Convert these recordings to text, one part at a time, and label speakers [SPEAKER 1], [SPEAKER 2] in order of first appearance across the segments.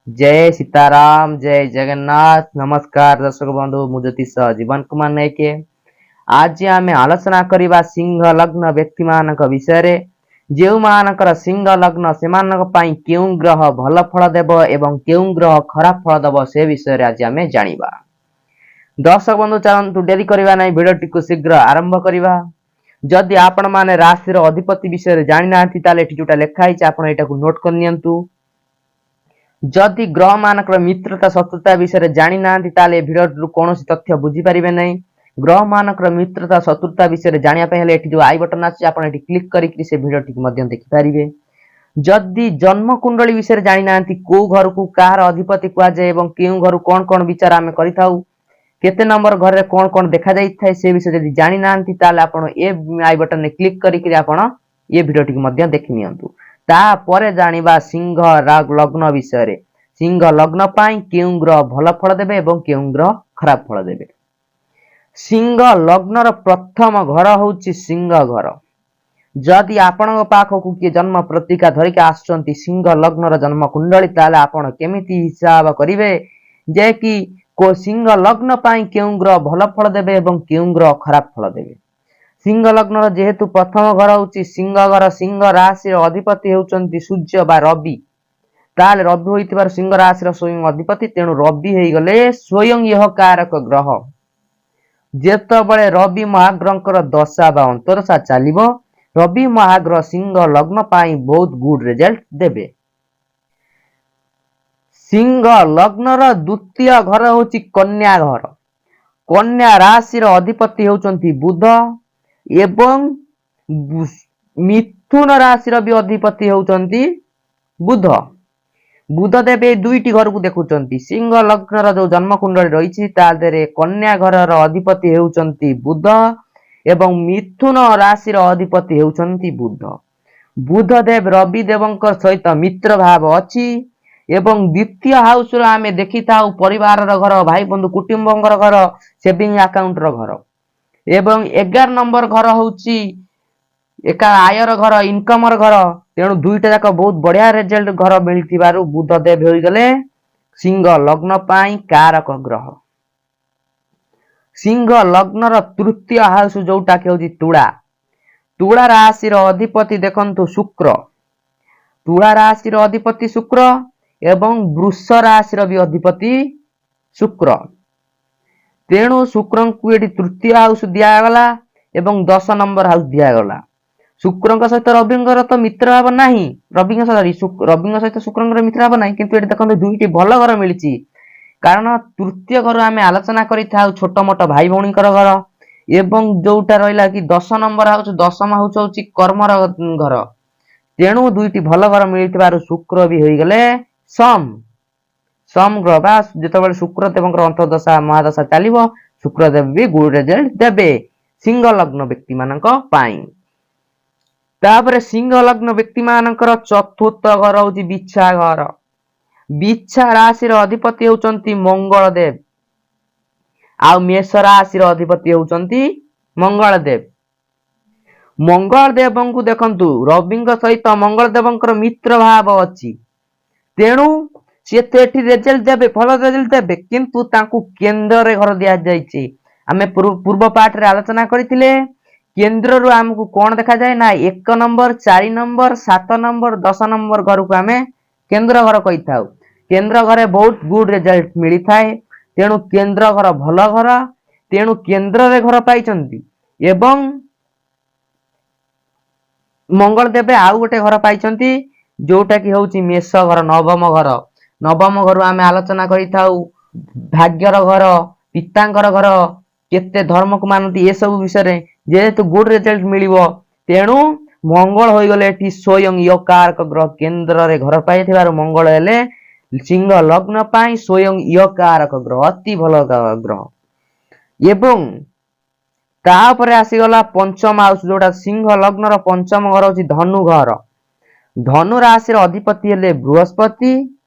[SPEAKER 1] ଜୟ ସୀତାରାମ, ଜୟ ଜଗନ୍ନାଥ। ନମସ୍କାର ଦର୍ଶକ ବନ୍ଧୁ, ମୁଁ ଜ୍ୟୋତିଷ ଜୀବନ କୁମାର ନାୟକ। ଆଜି ଆମେ ଆଲୋଚନା କରିବା ସିଂହ ଲଗ୍ନ ବ୍ୟକ୍ତିମାନଙ୍କ ବିଷୟରେ। ଯେଉଁମାନଙ୍କର ସିଂହ ଲଗ୍ନ, ସେମାନଙ୍କ ପାଇଁ କେଉଁ ଗ୍ରହ ଭଲ ଫଳ ଦେବ ଏବଂ କେଉଁ ଗ୍ରହ ଖରାପ ଫଳ ଦେବ, ସେ ବିଷୟରେ ଆଜି ଆମେ ଜାଣିବା। ଦର୍ଶକ ବନ୍ଧୁ, ଚାଲନ୍ତୁ ଡେରି କରିବା ନାହିଁ, ଭିଡ଼ିଓଟିକୁ ଶୀଘ୍ର ଆରମ୍ଭ କରିବା। ଯଦି ଆପଣମାନେ ରାଶିର ଅଧିପତି ବିଷୟରେ ଜାଣିନାହାନ୍ତି, ତାହେଲେ ଏଠି ଯୋଉଟା ଲେଖା ହେଇଛି, ଆପଣ ଏଇଟାକୁ ନୋଟ୍ କରିନିଅନ୍ତୁ। ଯଦି ଗ୍ରହ ମାନଙ୍କର ମିତ୍ରତା ଶତ୍ରୁତା ବିଷୟରେ ଜାଣିନାହାନ୍ତି, ତାହେଲେ ଏ ଭିଡ଼ିଓରୁ କୌଣସି ତଥ୍ୟ ବୁଝିପାରିବେ ନାହିଁ। ଗ୍ରହ ମାନଙ୍କର ମିତ୍ରତା ଶତ୍ରୁତା ବିଷୟରେ ଜାଣିବା ପାଇଁ ହେଲେ ଏଠି ଯୋଉ I button ଆସୁଛି, ଆପଣ ଏଠି କ୍ଲିକ୍ କରିକି ସେ ଭିଡ଼ିଓଟିକୁ ମଧ୍ୟ ଦେଖିପାରିବେ। ଯଦି ଜନ୍ମ କୁଣ୍ଡଳୀ ବିଷୟରେ ଜାଣିନାହାନ୍ତି, କୋଉ ଘରକୁ କାହାର ଅଧିପତି କୁହାଯାଏ ଏବଂ କେଉଁ ଘରୁ କଣ କଣ ବିଚାର ଆମେ କରିଥାଉ, କେତେ ନମ୍ବର ଘରେ କଣ କଣ ଦେଖାଯାଇଥାଏ, ସେ ବିଷୟରେ ଯଦି ଜାଣିନାହାନ୍ତି, ତାହେଲେ ଆପଣ ଏ I ବଟନରେ କ୍ଲିକ୍ କରିକି ଆପଣ ଏ ଭିଡ଼ିଓଟିକୁ ମଧ୍ୟ ଦେଖି ନିଅନ୍ତୁ। ତାପରେ ଜାଣିବା ସିଂହ ଲଗ୍ନ ବିଷୟରେ। ସିଂହ ଲଗ୍ନ ପାଇଁ କେଉଁ ଗ୍ରହ ଭଲ ଫଳ ଦେବେ ଏବଂ କେଉଁ ଗ୍ରହ ଖରାପ ଫଳ ଦେବେ। ସିଂହ ଲଗ୍ନର ପ୍ରଥମ ଘର ହଉଛି ସିଂହ ଘର। ଯଦି ଆପଣଙ୍କ ପାଖକୁ କିଏ ଜନ୍ମ ପତ୍ରିକା ଧରିକି ଆସୁଛନ୍ତି, ସିଂହ ଲଗ୍ନର ଜନ୍ମ କୁଣ୍ଡଳୀ, ତାହେଲେ ଆପଣ କେମିତି ହିସାବ କରିବେ ଯେ କି ସିଂହ ଲଗ୍ନ ପାଇଁ କେଉଁ ଗ୍ରହ ଭଲ ଫଳ ଦେବେ ଏବଂ କେଉଁ ଗ୍ରହ ଖରାପ ଫଳ ଦେବେ? ସିଂହ ଲଗ୍ନର ଯେହେତୁ ପ୍ରଥମ ଘର ହଉଛି ସିଂହ ଘର, ସିଂହ ରାଶିର ଅଧିପତି ହେଉଛନ୍ତି ସୂର୍ଯ୍ୟ ବା ରବି। ତାହେଲେ ରବି ହୋଇଥିବାରୁ ସିଂହ ରାଶିର ସ୍ୱୟଂ ଅଧିପତି, ତେଣୁ ରବି ହେଇଗଲେ ସ୍ୱୟଂ ଇହକାରକ ଗ୍ରହ। ଯେତେବେଳେ ରବି ମହାଗ୍ରହଙ୍କର ଦଶା ବା ଅନ୍ତରଦଶା ଚାଲିବ, ରବି ମହାଗ୍ରହ ସିଂହ ଲଗ୍ନ ପାଇଁ ବହୁତ ଗୁଡ ରେଜଲ୍ଟ ଦେବେ। ସିଂହ ଲଗ୍ନର ଦ୍ୱିତୀୟ ଘର ହଉଛି କନ୍ୟା ଘର। କନ୍ୟା ରାଶିର ଅଧିପତି ହେଉଛନ୍ତି ବୁଧ ଏବଂ ମିଥୁନ ରାଶିର ବି ଅଧିପତି ହେଉଛନ୍ତି ବୁଧ। ବୁଧ ଦେବ ଏଇ ଦୁଇଟି ଘରକୁ ଦେଖୁଛନ୍ତି। ସିଂହ ଲଗ୍ନର ଯୋଉ ଜନ୍ମ କୁଣ୍ଡଳୀ ରହିଛି, ତା ଦେହରେ କନ୍ୟା ଘରର ଅଧିପତି ହେଉଛନ୍ତି ବୁଧ ଏବଂ ମିଥୁନ ରାଶିର ଅଧିପତି ହେଉଛନ୍ତି ବୁଧ। ବୁଧ ଦେବ ରବି ଦେବଙ୍କ ସହିତ ମିତ୍ର ଭାବ ଅଛି ଏବଂ ଦ୍ୱିତୀୟ ହାଉସରୁ ଆମେ ଦେଖିଥାଉ ପରିବାରର ଘର, ଭାଇ ବନ୍ଧୁ କୁଟୁମ୍ବଙ୍କର ଘର, ସେଭିଂ ଆକାଉଣ୍ଟର ଘର ଏବଂ 11 ନମ୍ବର ଘର ହଉଛି ଏକା ଆୟର ଘର, ଇନକମର ଘର। ତେଣୁ ଦୁଇଟା ଯାକ ବହୁତ ବଢିଆ ରେଜଲ୍ଟ ଘର ମିଳିଥିବାରୁ ବୁଧ ଦେବ ହୋଇଗଲେ ସିଂହ ଲଗ୍ନ ପାଇଁ କାରକ ଗ୍ରହ। ସିଂହ ଲଗ୍ନର ତୃତୀୟ ହାଉସ ଯୋଉଟା କି ହଉଛି ତୁଳା। ତୁଳା ରାଶିର ଅଧିପତି ଦେଖନ୍ତୁ ଶୁକ୍ର। ତୁଳା ରାଶିର ଅଧିପତି ଶୁକ୍ର ଏବଂ ବୃଷ ରାଶିର ବି ଅଧିପତି ଶୁକ୍ର। ତେଣୁ ଶୁକ୍ରଙ୍କୁ ଏଠି ତୃତୀୟ ହାଉସ ଦିଆଗଲା ଏବଂ 10 ନମ୍ବର ହାଉସ ଦିଆଗଲା। ଶୁକ୍ରଙ୍କ ସହିତ ରବିଙ୍କର ତ ମିତ୍ର ଭାବ ନାହିଁ। ରବିଙ୍କ ସହିତ ରବିଙ୍କ ସହିତ ଶୁକ୍ରଙ୍କର ମିତ୍ର ଭାବ ନାହିଁ, କିନ୍ତୁ ଏଠି ଦେଖନ୍ତୁ ଦୁଇଟି ଭଲ ଘର ମିଳିଛି। କାରଣ ତୃତୀୟ ଘରୁ ଆମେ ଆଲୋଚନା କରିଥାଉ ଛୋଟ ମୋଟ ଭାଇ ଭଉଣୀଙ୍କର ଘର ଏବଂ ଯୋଉଟା ରହିଲା କି 10 ନମ୍ବର ହାଉସ, ଦଶମ ହାଉସ ହଉଛି କର୍ମର ଘର। ତେଣୁ ଦୁଇଟି ଭଲ ଘର ମିଳିଥିବାରୁ ଶୁକ୍ର ବି ହୋଇଗଲେ ସମ୍ ସମ୍ ଗ୍ରହ ବା ଯେତେବେଳେ ଶୁକ୍ର ଦେବଙ୍କର ଅନ୍ତର୍ଦଶା ମହାଦଶା ଚାଲିବ, ଶୁକ୍ରଦେବ ବି ଗୁଡ ରେଜଲ୍ଟ ଦେବେ ସିଂହ ଲଗ୍ନ ବ୍ୟକ୍ତିମାନଙ୍କ ପାଇଁ। ତାପରେ ସିଂହ ଲଗ୍ନ ବ୍ୟକ୍ତିମାନଙ୍କର ଚତୁର୍ଥ ଘର ହଉଛି ବିଛା ଘର। ବିଛା ରାଶିର ଅଧିପତି ହେଉଛନ୍ତି ମଙ୍ଗଳ ଦେବ ଆଉ ମେଷ ରାଶିର ଅଧିପତି ହେଉଛନ୍ତି ମଙ୍ଗଳ ଦେବ। ମଙ୍ଗଳ ଦେବଙ୍କୁ ଦେଖନ୍ତୁ, ରବିଙ୍କ ସହିତ ମଙ୍ଗଳ ଦେବଙ୍କର ମିତ୍ର ଭାବ ଅଛି। ତେଣୁ ସିଏ ତ ଏଠି ରେଜଲ୍ଟ ଦେବେ, ଭଲ ରେଜଲ୍ଟ ଦେବେ, କିନ୍ତୁ ତାଙ୍କୁ କେନ୍ଦ୍ରରେ ଘର ଦିଆଯାଇଛି। ଆମେ ପୂର୍ବ ପାଠରେ ଆଲୋଚନା କରିଥିଲେ, କେନ୍ଦ୍ରରୁ ଆମକୁ କଣ ଦେଖାଯାଏ ନା 1 ନମ୍ବର, 4 ନମ୍ବର, 7 ନମ୍ବର, 10 ନମ୍ବର ଘରକୁ ଆମେ କେନ୍ଦ୍ର ଘର କହିଥାଉ। କେନ୍ଦ୍ର ଘରେ ବହୁତ ଗୁଡ ରେଜଲ୍ଟ ମିଳିଥାଏ। ତେଣୁ କେନ୍ଦ୍ର ଘର ଭଲ ଘର। ତେଣୁ କେନ୍ଦ୍ରରେ ଘର ପାଇଛନ୍ତି ଏବଂ ମଙ୍ଗଳ ଦେବେ ଆଉ ଗୋଟେ ଘର ପାଇଛନ୍ତି, ଯୋଉଟା କି ହଉଛି ମେଷ ଘର, ନବମ ଘର। ନବମ ଘରୁ ଆମେ ଆଲୋଚନା କରିଥାଉ ଭାଗ୍ୟର ଘର, ପିତାଙ୍କର ଘର, କେତେ ଧର୍ମକୁ ମାନନ୍ତି, ଏସବୁ ବିଷୟରେ। ଯେହେତୁ ଗୁଡ ରେଜଲ୍ଟ ମିଳିବ, ତେଣୁ ମଙ୍ଗଳ ହୋଇଗଲେ ଏଠି ସ୍ୱୟଂ ଇହକାରକ ଗ୍ରହ। କେନ୍ଦ୍ରରେ ଘର ପାଇଥିବାରୁ ମଙ୍ଗଳ ହେଲେ ସିଂହ ଲଗ୍ନ ପାଇଁ ସ୍ୱୟଂ ଇହକାରକ ଗ୍ରହ, ଅତି ଭଲ ଗ୍ରହ। ଏବଂ ତାପରେ ଆସିଗଲା ପଞ୍ଚମ ହାଉସ, ଯୋଉଟା ସିଂହ ଲଗ୍ନର ପଞ୍ଚମ ଘର ହଉଛି ଧନୁ ଘର। ଧନୁ ରାଶିର ଅଧିପତି ହେଲେ ବୃହସ୍ପତି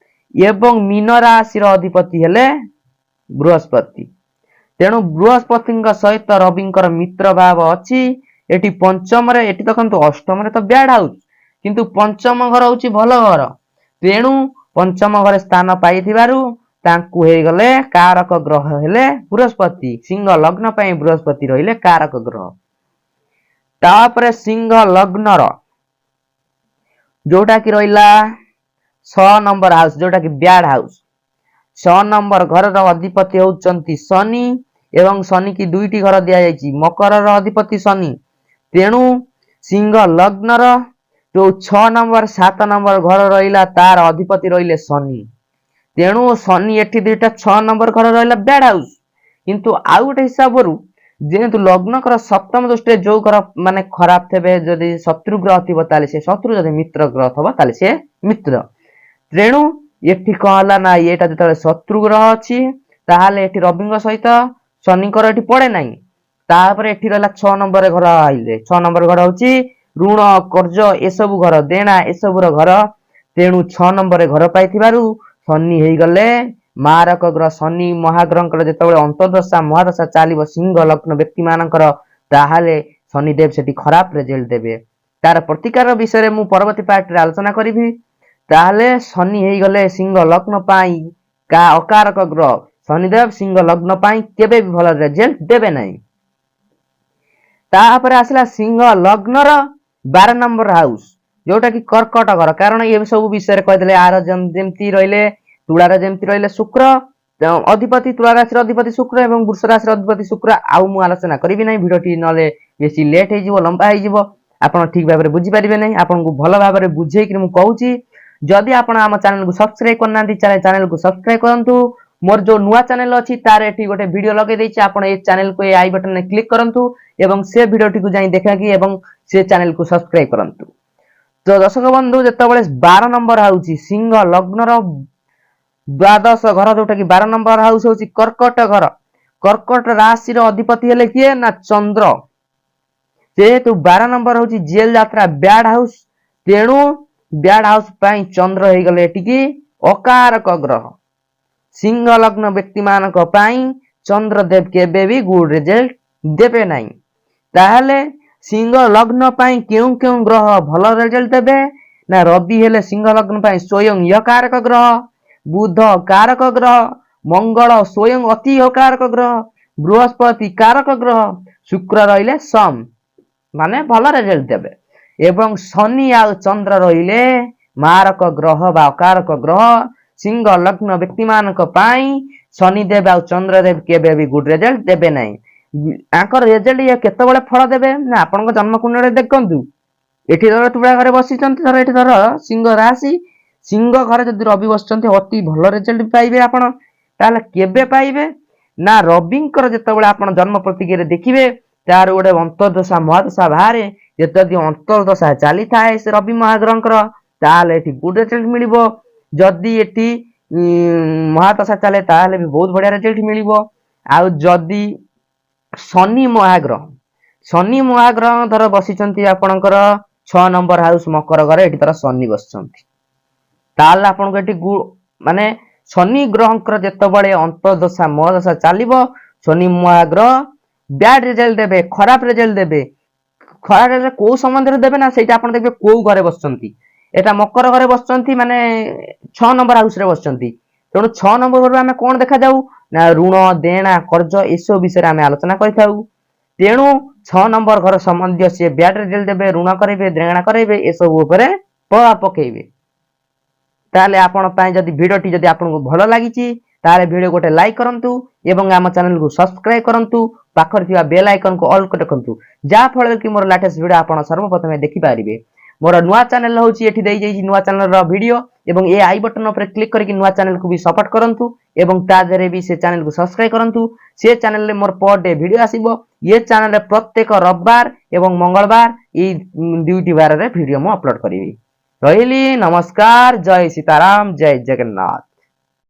[SPEAKER 1] ଏବଂ ମୀନ ରାଶିର ଅଧିପତି ହେଲେ ବୃହସ୍ପତି। ତେଣୁ ବୃହସ୍ପତିଙ୍କ ସହିତ ରବିଙ୍କର ମିତ୍ର ଭାବ ଅଛି ଏଠି ପଞ୍ଚମରେ। ଏଠି ଦେଖନ୍ତୁ, ଅଷ୍ଟମରେ ତ ବ୍ୟାଡ ହାଉସ, କିନ୍ତୁ ପଞ୍ଚମ ଘର ହଉଛି ଭଲ ଘର। ତେଣୁ ପଞ୍ଚମ ଘରେ ସ୍ଥାନ ପାଇଥିବାରୁ ତାଙ୍କୁ ହେଇଗଲେ କାରକ ଗ୍ରହ ହେଲେ ବୃହସ୍ପତି। ସିଂହ ଲଗ୍ନ ପାଇଁ ବୃହସ୍ପତି ରହିଲେ କାରକ ଗ୍ରହ। ତାପରେ ସିଂହ ଲଗ୍ନର ଯୋଉଟା କି ରହିଲା 6 ନମ୍ବର ହାଉସ, ଯୋଉଟା କି ବ୍ୟାଡ ହାଉସ, 6 ନମ୍ବର ଘରର ଅଧିପତି ହେଉଛନ୍ତି ଶନି ଏବଂ ଶନି କି ଦୁଇଟି ଘର ଦିଆଯାଇଛି। ମକରର ଅଧିପତି ଶନି। ତେଣୁ ସିଂହ ଲଗ୍ନର ଯୋଉ 6 ନମ୍ବର, 7 ନମ୍ବର ଘର ରହିଲା, ତାର ଅଧିପତି ରହିଲେ ଶନି। ତେଣୁ ଶନି ଏଠି ଦୁଇଟା 6 ନମ୍ବର ଘର ରହିଲା ବ୍ୟାଡ ହାଉସ। କିନ୍ତୁ ଆଉ ଗୋଟେ ହିସାବରୁ ଯେହେତୁ ଲଗ୍ନଙ୍କର ସପ୍ତମ ଦୃଷ୍ଟିରେ ଯୋଉ ଘର ମାନେ ଖରାପ ଥିବେ, ଯଦି ଶତ୍ରୁ ଗ୍ରହ ଥିବ ତାହେଲେ ସେ ଶତ୍ରୁ, ଯଦି ମିତ୍ର ଗ୍ରହ ଥିବ ତାହେଲେ ସେ ମିତ୍ର। ତେଣୁ ଏଠି କଣ ହେଲା ନା, ଏଇଟା ଯେତେବେଳେ ଶତ୍ରୁ ଗ୍ରହ ଅଛି, ତାହେଲେ ଏଠି ରବିଙ୍କ ସହିତ ଶନିଙ୍କର ଏଠି ପଡେ ନାହିଁ। ତାପରେ ଏଠି ରହିଲା 6 ନମ୍ବର ଘର ଆଇଲେ, 6 ନମ୍ବର ଘର ହଉଛି ଋଣ, କର୍ଜ ଏସବୁ ଘର, ଦେଣା ଏସବୁର ଘର। ତେଣୁ 6 ନମ୍ବରରେ ଘର ପାଇଥିବାରୁ ଶନି ହେଇଗଲେ ମାରକ ଗ୍ରହ। ଶନି ମହାଗ୍ରହଙ୍କର ଯେତେବେଳେ ଅନ୍ତର୍ଦଶା, ମହାଦଶା ଚାଲିବ ସିଂହ ଲଗ୍ନ ବ୍ୟକ୍ତି ମାନଙ୍କର, ତାହେଲେ ଶନିଦେବ ସେଠି ଖରାପ ରେଜଲ୍ଟ ଦେବେ। ତାର ପ୍ରତିକାର ବିଷୟରେ ମୁଁ ପରବର୍ତ୍ତୀ ପାର୍ଟରେ ଆଲୋଚନା କରିବି। ତାହେଲେ ଶନି ହେଇଗଲେ ସିଂହ ଲଗ୍ନ ପାଇଁ କା ଅକାରକ ଗ୍ରହ। ଶନିଦେବ ସିଂହ ଲଗ୍ନ ପାଇଁ କେବେ ବି ଭଲ ରେଜଲ୍ଟ ଦେବେ ନାହିଁ। ତାପରେ ଆସିଲା ସିଂହ ଲଗ୍ନର 12 ନମ୍ବର ହାଉସ, ଯୋଉଟା କି କର୍କଟ ଘର। କାରଣ ଏ ସବୁ ବିଷୟରେ କହିଦେଲେ ଆର ଯେମିତି ରହିଲେ, ତୁଳାର ଯେମିତି ରହିଲେ ଶୁକ୍ର ଅଧିପତି, ତୁଳା ରାଶିର ଅଧିପତି ଶୁକ୍ର ଏବଂ ବୃଷ ରାଶିର ଅଧିପତି ଶୁକ୍ର। ଆଉ ମୁଁ ଆଲୋଚନା କରିବି ନାହିଁ, ଭିଡିଓଟି ନହେଲେ ବେଶୀ ଲେଟ୍ ହେଇଯିବ, ଲମ୍ବା ହେଇଯିବ, ଆପଣ ଠିକ ଭାବରେ ବୁଝିପାରିବେ ନାହିଁ। ଆପଣଙ୍କୁ ଭଲ ଭାବରେ ବୁଝେଇକି ମୁଁ କହୁଛି। ଯଦି ଆପଣ ଆମ ଚ୍ୟାନେଲକୁ ସବସ୍କ୍ରାଇବ କରିନାହାନ୍ତି, ଚ୍ୟାନେଲକୁ ସବସ୍କ୍ରାଇବ କରନ୍ତୁ। ମୋର ଯୋଉ ନୂଆ ଚ୍ୟାନେଲ ଅଛି, ତାର ଏଠି ଗୋଟେ ଭିଡିଓ ଲଗେଇ ଦେଇଛି। ଆପଣ ଏ ଚ୍ୟାନେଲକୁ ଏ I ବଟନରେ କ୍ଲିକ୍ କରନ୍ତୁ ଏବଂ ସେ ଭିଡିଓଟିକୁ ଯାଇ ଦେଖାକି ଏବଂ ସେ ଚ୍ୟାନେଲକୁ ସବସ୍କ୍ରାଇବ କରନ୍ତୁ। ତ ଦର୍ଶକ ବନ୍ଧୁ, ଯେତେବେଳେ 12 ନମ୍ବର ହେଉଛି ସିଂହ ଲଗ୍ନର ଦ୍ୱାଦଶ ଘର, ଯୋଉଟା କି 12 ନମ୍ବର ହାଉସ ହଉଛି କର୍କଟ ଘର। କର୍କଟ ରାଶିର ଅଧିପତି ହେଲେ କିଏ ନା ଚନ୍ଦ୍ର। ଯେହେତୁ 12 ନମ୍ବର ହଉଛି ଜେଲ ଯାତ୍ରା, ବ୍ୟାଡ ହାଉସ, ତେଣୁ ବ୍ୟାଡ ହାଉସ ପାଇଁ ଚନ୍ଦ୍ର ହେଇଗଲେ ଏଠିକି ଅକାରକ ଗ୍ରହ। ସିଂହ ଲଗ୍ନ ବ୍ୟକ୍ତି ମାନଙ୍କ ପାଇଁ ଚନ୍ଦ୍ରଦେବ କେବେ ବି ଗୁଡ ରେଜଲ୍ଟ ଦେବେ ନାହିଁ। ତାହେଲେ ସିଂହ ଲଗ୍ନ ପାଇଁ କେଉଁ କେଉଁ ଗ୍ରହ ଭଲ ରେଜଲ୍ଟ ଦେବେ ନା, ରବି ହେଲେ ସିଂହ ଲଗ୍ନ ପାଇଁ ସ୍ୱୟଂ ୟକାରକ ଗ୍ରହ, ବୁଧ କାରକ ଗ୍ରହ, ମଙ୍ଗଳ ସ୍ୱୟଂ ଅତି ଅକାରକ ଗ୍ରହ, ବୃହସ୍ପତି କାରକ ଗ୍ରହ, ଶୁକ୍ର ରହିଲେ ସମ୍ ମାନେ ଭଲ ରେଜଲ୍ଟ ଦେବେ ଏବଂ ଶନି ଆଉ ଚନ୍ଦ୍ର ରହିଲେ ମାରକ ଗ୍ରହ ବା ଅକାରକ ଗ୍ରହ। ସିଂହ ଲଗ୍ନ ବ୍ୟକ୍ତିମାନଙ୍କ ପାଇଁ ଶନିଦେବ ଆଉ ଚନ୍ଦ୍ରଦେବ କେବେ ବି ଗୁଡ ରେଜଲ୍ଟ ଦେବେ ନାହିଁ। ତାଙ୍କର ରେଜଲ୍ଟ ଇଏ କେତେବେଳେ ଫଳ ଦେବେ ନା, ଆପଣଙ୍କ ଜନ୍ମ କୁଣ୍ଡଳରେ ଦେଖନ୍ତୁ। ଏଠି ଧର ତୁଳା ଘରେ ବସିଛନ୍ତି, ଧର ଏଠି ଧର ସିଂହ ରାଶି, ସିଂହ ଘରେ ଯଦି ରବି ବସିଛନ୍ତି, ଅତି ଭଲ ରେଜଲ୍ଟ ପାଇବେ ଆପଣ। ତାହେଲେ କେବେ ପାଇବେ ନା, ରବିଙ୍କର ଯେତେବେଳେ ଆପଣ ଜନ୍ମ ପ୍ରତିକ୍ରିୟାରେ ଦେଖିବେ, ତାର ଗୋଟେ ଅନ୍ତର୍ଦଶା, ମହାଦଶା ବାହାରେ। ଯଦି ଅନ୍ତର୍ଦଶା ଚାଲିଥାଏ ସେ ରବି ମହାଗ୍ରହଙ୍କର, ତାହେଲେ ଏଠି ଗୁଡ ରେଜଲ୍ଟ ମିଳିବ। ଯଦି ଏଠି ମହାଦଶା ଚାଲେ, ତାହେଲେ ବି ବହୁତ ବଢିଆ ରେଜଲ୍ଟ ମିଳିବ। ଆଉ ଯଦି ଶନି ମହାଗ୍ରହ, ଶନି ମହାଗ୍ରହ ଧର ବସିଛନ୍ତି ଆପଣଙ୍କର 6 ନମ୍ବର ହାଉସ ମକର ଘରେ, ଏଠି ଧର ଶନି ବସିଛନ୍ତି, ତାହେଲେ ଆପଣଙ୍କୁ ଏଠି ମାନେ ଶନି ଗ୍ରହଙ୍କର ଯେତେବେଳେ ଅନ୍ତର୍ଦଶା, ମହାଦଶା ଚାଲିବ, ଶନି ମହାଗ୍ରହ ବ୍ୟାଡ ରେଜଲ୍ଟ ଦେବେ, ଖରାପ ରେଜଲ୍ଟ ଦେବେ। ଖରାପ ରେଜଲ୍ଟ କୋଉ ସମ୍ବନ୍ଧରେ ଦେବେ ନା, ସେଇଟା ଆପଣ ଦେଖିବେ କୋଉ ଘରେ ବସିଛନ୍ତି। ଏଟା ମକର ଘରେ ବସିଛନ୍ତି, ମାନେ 6 ନମ୍ବର ହାଉସରେ ବସିଛନ୍ତି। ତେଣୁ 6 ନମ୍ବର ଘରୁ ଆମେ କଣ ଦେଖାଯାଉ ନା, ଋଣ, ଦେଣା, କର୍ଜ ଏସବୁ ବିଷୟରେ ଆମେ ଆଲୋଚନା କରିଥାଉ। ତେଣୁ 6 ନମ୍ବର ଘର ସମ୍ବନ୍ଧୀୟ ସିଏ ବ୍ୟାଡ ରେଜଲ୍ଟ ଦେବେ, ଋଣ କରାଇବେ, ଦେଣା କରାଇବେ, ଏସବୁ ଉପରେ ପ୍ରଭାବ ପକେଇବେ। ତାହେଲେ ଆପଣ ପାଇଁ ଯଦି ଭିଡିଓଟି ଯଦି ଆପଣଙ୍କୁ ଭଲ ଲାଗିଛି, ତାହେଲେ ଭିଡିଓ ଗୋଟେ ଲାଇକ୍ କରନ୍ତୁ ଏବଂ ଆମ ଚ୍ୟାନେଲକୁ ସବସ୍କ୍ରାଇବ କରନ୍ତୁ। ପାଖରେ ଥିବା ବେଲ୍ ଆଇକନକୁ ଅଲ୍ କରି ରଖନ୍ତୁ, ଯାହା ଫଳରେ କି ମୋର ଲାଟେଷ୍ଟ ଭିଡିଓ ଆପଣ ସର୍ବପ୍ରଥମେ ଦେଖିପାରିବେ। ମୋର ନୂଆ ଚ୍ୟାନେଲ ହେଉଛି, ଏଠି ଦେଇଯାଇଛି ନୂଆ ଚ୍ୟାନେଲର ଭିଡିଓ ଏବଂ ଏ I button ଉପରେ କ୍ଲିକ୍ କରିକି ନୂଆ ଚ୍ୟାନେଲକୁ ବି ସପୋର୍ଟ କରନ୍ତୁ ଏବଂ ତା ଦେହରେ ବି ସେ ଚ୍ୟାନେଲକୁ ସବସ୍କ୍ରାଇବ କରନ୍ତୁ। ସେ ଚ୍ୟାନେଲରେ ମୋର ପର ଡେ ଭିଡିଓ ଆସିବ। ଏ ଚ୍ୟାନେଲରେ ପ୍ରତ୍ୟେକ ରବିବାର ଏବଂ ମଙ୍ଗଳବାର, ଏଇ ଦୁଇଟି ବାରରେ ଭିଡିଓ ମୁଁ ଅପଲୋଡ କରିବି। ରହିଲି, ନମସ୍କାର, ଜୟ ସୀତାରାମ, ଜୟ ଜଗନ୍ନାଥ।